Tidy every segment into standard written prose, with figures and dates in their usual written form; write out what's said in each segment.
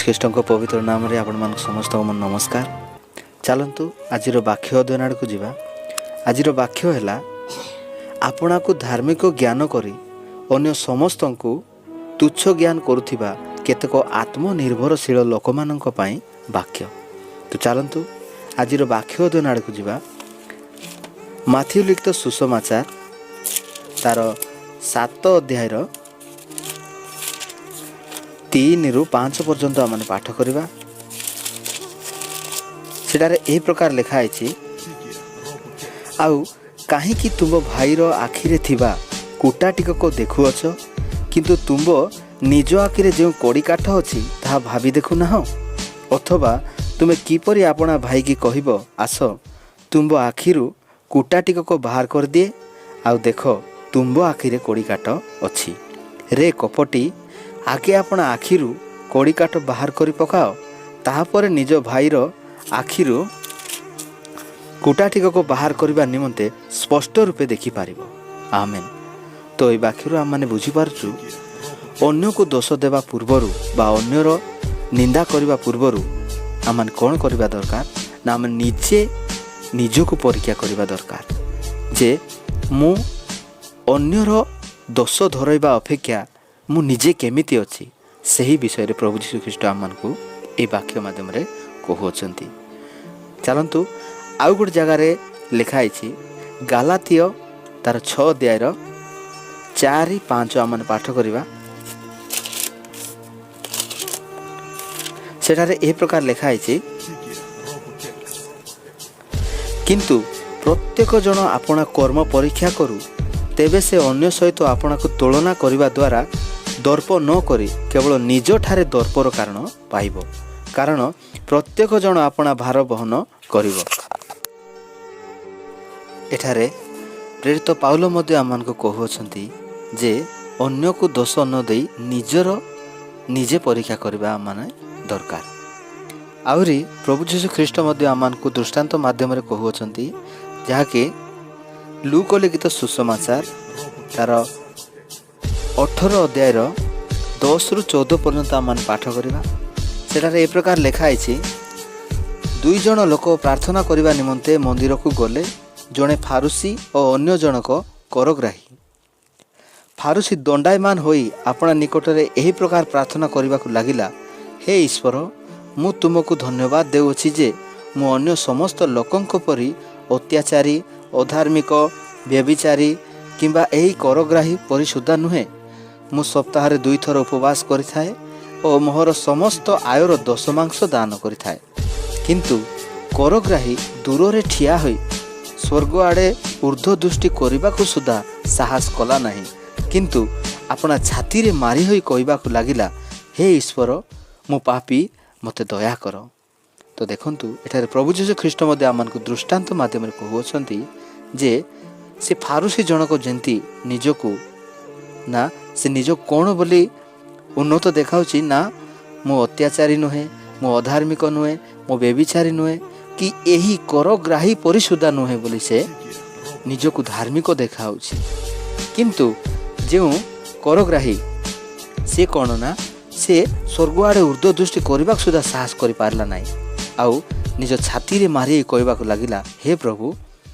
ଖ୍ରୀଷ୍ଟଙ୍କ ପବିତ୍ର ନାମରେ ଆପଣମାନଙ୍କୁ ସମସ୍ତଙ୍କୁ ମୋର ନମସ୍କାର। ଚାଲନ୍ତୁ, ଆଜିର ବାକ୍ୟ ଅଧ୍ୟୟନ ଆଡ଼କୁ ଯିବା। ଆଜିର ବାକ୍ୟ ହେଲା, ଆପଣାକୁ ଧାର୍ମିକ ଜ୍ଞାନ କରି ଅନ୍ୟ ସମସ୍ତଙ୍କୁ ତୁଚ୍ଛ ଜ୍ଞାନ କରୁଥିବା କେତେକ ଆତ୍ମନିର୍ଭରଶୀଳ ଲୋକମାନଙ୍କ ପାଇଁ ବାକ୍ୟ। ତ ଚାଲନ୍ତୁ, ଆଜିର ବାକ୍ୟ ଅଧ୍ୟୟନ ଆଡ଼କୁ ଯିବା। ମାଥିଉ ଲିଖିତ ସୁସମାଚାର ତାର 7 ଅଧ୍ୟାୟର 3ରୁ 5 ପର୍ଯ୍ୟନ୍ତ ଆମେ ପାଠ କରିବା। ସେଠାରେ ଏହି ପ୍ରକାର ଲେଖା ହେଇଛି, ଆଉ କାହିଁକି ତୁମ୍ଭ ଭାଇର ଆଖିରେ ଥିବା କୁଟା ଟିକକ ଦେଖୁଅଛ, କିନ୍ତୁ ତୁମ୍ଭ ନିଜ ଆଖିରେ ଯେଉଁ କଡ଼ି କାଠ ଅଛି, ତାହା ଭାବି ଦେଖୁନାହଁ? ଅଥବା ତୁମେ କିପରି ଆପଣା ଭାଇକି କହିବ, ଆସ, ତୁମ୍ଭ ଆଖିରୁ କୁଟା ଟିକକ ବାହାର କରିଦିଏ, ଆଉ ଦେଖ, ତୁମ୍ଭ ଆଖିରେ କଡ଼ି କାଠ ଅଛି? ରେ କପଟି, ଆଗେ ଆପଣା ଆଖିରୁ କଡ଼ି କାଠ ବାହାର କରି ପକାଅ, ତାହାପରେ ନିଜ ଭାଇର ଆଖିରୁ କୁଟା ଟିକକ ବାହାର କରିବା ନିମନ୍ତେ ସ୍ପଷ୍ଟ ରୂପେ ଦେଖିପାରିବ। ଆମେନ୍। ତ ଏଇ ବାକ୍ୟରୁ ଆମେମାନେ ବୁଝିପାରୁଛୁ, ଅନ୍ୟକୁ ଦୋଷ ଦେବା ପୂର୍ବରୁ ବା ଅନ୍ୟର ନିନ୍ଦା କରିବା ପୂର୍ବରୁ ଆମମାନେ କ'ଣ କରିବା ଦରକାର ନା, ଆମେ ନିଜେ ନିଜକୁ ପରୀକ୍ଷା କରିବା ଦରକାର ଯେ ମୁଁ ଅନ୍ୟର ଦୋଷ ଧରାଇବା ଅପେକ୍ଷା ମୁଁ ନିଜେ କେମିତି ଅଛି, ସେହି ବିଷୟରେ ପ୍ରଭୁ ଯୀଶୁ ଖ୍ରୀଷ୍ଟ ଆମମାନଙ୍କୁ ଏହି ବାକ୍ୟ ମାଧ୍ୟମରେ କହୁଅଛନ୍ତି। ଚାଲନ୍ତୁ, ଆଉ ଗୋଟେ ଜାଗାରେ ଲେଖା ହେଇଛି, ଗାଲାତୀୟ ତାର 6 ଅଧ୍ୟାୟର 4, 5 ଆମମାନେ ପାଠ କରିବା। ସେଠାରେ ଏହି ପ୍ରକାର ଲେଖା ହେଇଛି, କିନ୍ତୁ ପ୍ରତ୍ୟେକ ଜଣ ଆପଣା କର୍ମ ପରୀକ୍ଷା କରୁ, ତେବେ ସେ ଅନ୍ୟ ସହିତ ଆପଣାକୁ ତୁଳନା କରିବା ଦ୍ୱାରା ଦର୍ପ ନ କରି କେବଳ ନିଜଠାରେ ଦର୍ପର କାରଣ ପାଇବ। କାରଣ ପ୍ରତ୍ୟେକ ଜଣ ଆପଣା ଭାର ବହନ କରିବ। ଏଠାରେ ପ୍ରେରିତ ପାଉଲ ମଧ୍ୟ ଆମମାନଙ୍କୁ କହୁଅଛନ୍ତି ଯେ ଅନ୍ୟକୁ ଦୋଷ ନ ଦେଇ ନିଜର ନିଜେ ପରୀକ୍ଷା କରିବା ମାନେ ଦରକାର। ଆହୁରି ପ୍ରଭୁ ଯୀଶୁ ଖ୍ରୀଷ୍ଟ ମଧ୍ୟ ଆମମାନଙ୍କୁ ଦୃଷ୍ଟାନ୍ତ ମାଧ୍ୟମରେ କହୁଅଛନ୍ତି, ଯାହାକି ଲୁକ ଲିଖିତ ସୁସମାଚାର ତାର 18 ଅଧ୍ୟାୟର 10ରୁ 14 ପର୍ଯ୍ୟନ୍ତ ଆମମାନେ ପାଠ କରିବା। ସେଠାରେ ଏ ପ୍ରକାର ଲେଖା ହେଇଛି, ଦୁଇ ଜଣ ଲୋକ ପ୍ରାର୍ଥନା କରିବା ନିମନ୍ତେ ମନ୍ଦିରକୁ ଗଲେ, ଜଣେ ଫାରୁସି ଓ ଅନ୍ୟ ଜଣକ କରଗ୍ରାହୀ। ଫାରୁସି ଦଣ୍ଡାୟମାନ ହୋଇ ଆପଣା ନିକଟରେ ଏହି ପ୍ରକାର ପ୍ରାର୍ଥନା କରିବାକୁ ଲାଗିଲା, ହେ ଈଶ୍ୱର, ମୁଁ ତୁମକୁ ଧନ୍ୟବାଦ ଦେଉଅଛି ଯେ ମୁଁ ଅନ୍ୟ ସମସ୍ତ ଲୋକଙ୍କ ପରି ଅତ୍ୟାଚାରୀ, ଅଧାର୍ମିକ, ବ୍ୟଭିଚାରୀ କିମ୍ବା ଏହି କରଗ୍ରାହୀ ପରି ସୁଦ୍ଧା ନୁହେଁ। ମୁଁ ସପ୍ତାହରେ ଦୁଇଥର ଉପବାସ କରିଥାଏ ଓ ମୋହର ସମସ୍ତ ଆୟର ଦଶମାଂଶ ଦାନ କରିଥାଏ। କିନ୍ତୁ କରଗ୍ରାହୀ ଦୂରରେ ଠିଆ ହୋଇ ସ୍ୱର୍ଗ ଆଡ଼େ ଉର୍ଦ୍ଧ୍ୱ ଦୃଷ୍ଟି କରିବାକୁ ସୁଦ୍ଧା ସାହସ କଲା ନାହିଁ, କିନ୍ତୁ ଆପଣା ଛାତିରେ ମାରି ହୋଇ କହିବାକୁ ଲାଗିଲା, ହେ ଈଶ୍ୱର, ମୁଁ ପାପୀ, ମୋତେ ଦୟା କର। ତ ଦେଖନ୍ତୁ, ଏଠାରେ ପ୍ରଭୁ ଯୀଶୁ ଖ୍ରୀଷ୍ଟ ମଧ୍ୟ ଆମମାନଙ୍କୁ ଦୃଷ୍ଟାନ୍ତ ମାଧ୍ୟମରେ କହୁଅଛନ୍ତି ଯେ ସେ ଫାରୁସି ଜଣକ ଯେମିତି ନିଜକୁ ନା ସେ ନିଜ କ'ଣ ବୋଲି ଉନ୍ନତ ଦେଖାଉଛି ନା, ମୁଁ ଅତ୍ୟାଚାରୀ ନୁହେଁ, ମୁଁ ଅଧାର୍ମିକ ନୁହେଁ, ମୁଁ ବ୍ୟଭିଚାରୀ ନୁହେଁ କି ଏହି କରଗ୍ରାହୀ ପରି ସୁଦ୍ଧା ନୁହେଁ ବୋଲି ସେ ନିଜକୁ ଧାର୍ମିକ ଦେଖାଉଛି। କିନ୍ତୁ ଯେଉଁ କରଗ୍ରାହୀ, ସେ କ'ଣ ନା ସେ ସ୍ୱର୍ଗ ଆଡ଼େ ଉର୍ଦ୍ଧ୍ୱ ଦୃଷ୍ଟି କରିବାକୁ ସୁଦ୍ଧା ସାହସ କରିପାରିଲା ନାହିଁ, ଆଉ ନିଜ ଛାତିରେ ମାରି କହିବାକୁ ଲାଗିଲା, ହେ ପ୍ରଭୁ,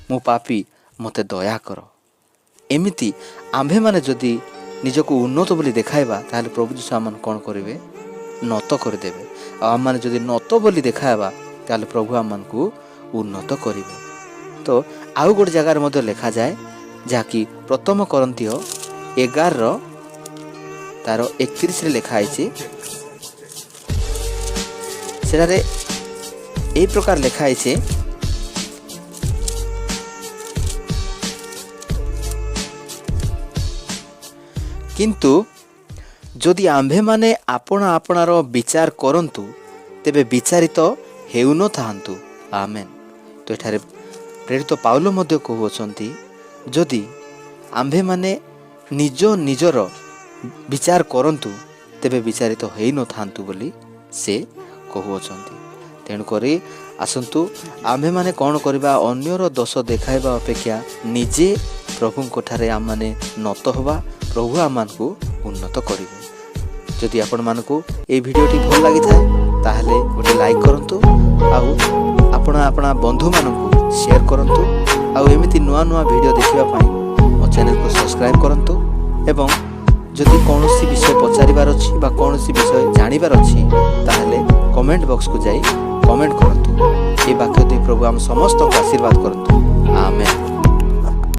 ମୁଁ ପାପୀ, ମୋତେ ଦୟା କର। ଏମିତି ଆମ୍ଭେମାନେ ଯଦି ନିଜକୁ ଉନ୍ନତ ବୋଲି ଦେଖାଇବା, ତାହେଲେ ପ୍ରଭୁ ଯୀଶୁ ଆମମାନଙ୍କୁ କ'ଣ କରିବେ? ନତ କରିଦେବେ। ଆଉ ଆମମାନେ ଯଦି ନତ ବୋଲି ଦେଖାଇବା, ତାହେଲେ ପ୍ରଭୁ ଆମମାନଙ୍କୁ ଉନ୍ନତ କରିବେ। ତ ଆଉ ଗୋଟେ ଜାଗାରେ ମଧ୍ୟ ଲେଖାଯାଏ, ଯାହାକି ପ୍ରଥମ କରିନ୍ଥୀୟ 11ର ତାର 31ରେ ଲେଖା ହେଇଛି। ସେଠାରେ ଏଇ ପ୍ରକାର ଲେଖା ହେଇଛି, କିନ୍ତୁ ଯଦି ଆମ୍ଭେମାନେ ଆପଣା ଆପଣାର ବିଚାର କରନ୍ତୁ, ତେବେ ବିଚାରିତ ହେଉନଥାନ୍ତୁ। ଆମେନ୍। ତ ଏଠାରେ ପ୍ରେରିତ ପାଉଲ ମଧ୍ୟ କହୁଅଛନ୍ତି, ଯଦି ଆମ୍ଭେମାନେ ନିଜ ନିଜର ବିଚାର କରନ୍ତୁ, ତେବେ ବିଚାରିତ ହେଇନଥାନ୍ତୁ ବୋଲି ସେ କହୁଅଛନ୍ତି। ତେଣୁକରି ଆସନ୍ତୁ, ଆମ୍ଭେମାନେ କ'ଣ କରିବା? ଅନ୍ୟର ଦୋଷ ଦେଖାଇବା ଅପେକ୍ଷା ନିଜେ ପ୍ରଭୁଙ୍କ ଠାରେ ଆମମାନେ ନତ ହେବା। ପ୍ରଭୁ ଆମମାନଙ୍କୁ ଉନ୍ନତ କରିବେ। ଯଦି ଆପଣମାନଙ୍କୁ ଏଇ ଭିଡ଼ିଓଟି ଭଲ ଲାଗିଥାଏ, ତାହେଲେ ଗୋଟେ ଲାଇକ୍ କରନ୍ତୁ ଆଉ ଆପଣ ଆପଣା ବନ୍ଧୁମାନଙ୍କୁ ସେୟାର କରନ୍ତୁ। ଆଉ ଏମିତି ନୂଆ ନୂଆ ଭିଡ଼ିଓ ଦେଖିବା ପାଇଁ ମୋ ଚ୍ୟାନେଲକୁ ସବସ୍କ୍ରାଇବ୍ କରନ୍ତୁ ଏବଂ ଯଦି କୌଣସି ବିଷୟ ପଚାରିବାର ଅଛି ବା କୌଣସି ବିଷୟ ଜାଣିବାର ଅଛି, ତାହେଲେ କମେଣ୍ଟ ବକ୍ସକୁ ଯାଇ କମେଣ୍ଟ କରନ୍ତୁ। ଏ ବାକ୍ୟ ଦେଇ ପ୍ରଭୁ ଆମ ସମସ୍ତଙ୍କୁ ଆଶୀର୍ବାଦ କରନ୍ତୁ। ଆମେନ୍।